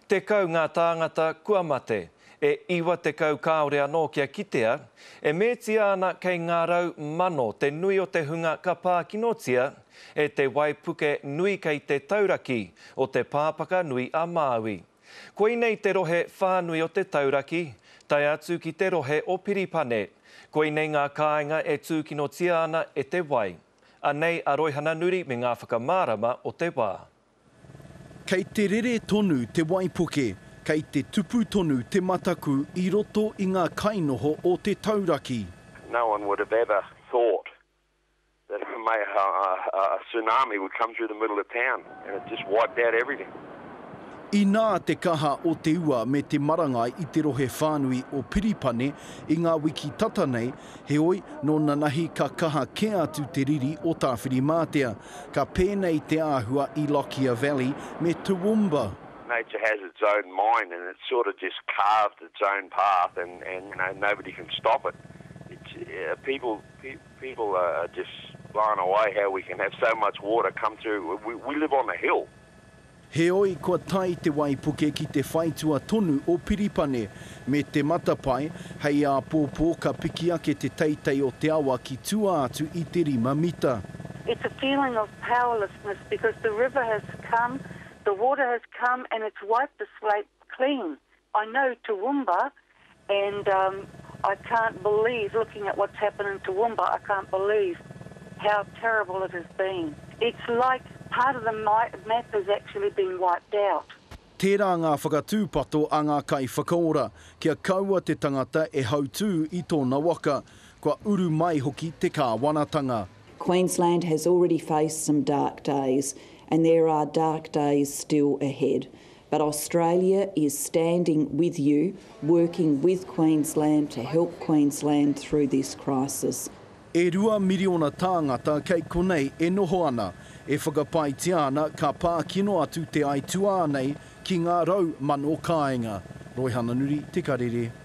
10 ngā tāngata kua mate, e 90 kāore anō kia kitea, e meatia ana kei ngā 100,000 te nui o te hunga ka pā kinotia e te waipuke nui kei te tauraki o te Pāpaka nui a Māui. Koinei te rohe whānui o te tauraki, tae atu ki te rohe o Piripane. Koinei ngā kāinga e tūkinotia ana e te wai. Anei a Roihana Nuri me ngā whakamārama o te wā. Kei te rere tonu te waipuke, kei te tupu tonu te mataku i roto i ngā kainoho o te tauraki. No one would have ever thought that a tsunami would come through the middle of town and it just wiped out everything. Inā te kaha o te ua me te marangai i te rohe whānui o Piripane i ngā wiki tata nei, heoi, nō nanahi ka kaha kē atu te riri o Tāwhirimātea. Ka pēnei te āhua i Lockyer Valley me Toowoomba. Nature has its own mind and it's sort of just carved its own path and, and you know, nobody can stop it. It's, uh, people, pe people are just blown away how we can have so much water come through. We, we live on a hill. Heoi, kua tae te waipuke ki te whaitua tonu o Piripane, me te matapae, hei āpōpō ka piki ake te teitei o te awa ki tua atu i te rima mita. It's a feeling of powerlessness because the river has come, the water has come and it's wiped the slate clean. I know Toowoomba and um, I can't believe, looking at what's happened in Toowoomba, I can't believe how terrible it has been. It's like part of the map has actually been wiped out. Tērā ngā whakatūpato a ngā kaiwhakaora, kia kaua te tangata e hautū i tōna waka, kua uru mai hoki te kāwanatanga. Queensland has already faced some dark days and there are dark days still ahead. But Australia is standing with you, working with Queensland to help Queensland through this crisis. E 2 miriona tāngata kei konei e noho ana, e whakapaetia ana ka pā kino atu te aituā nei ki ngā 100,000 kāinga. Roihana Nuri, Te Karere.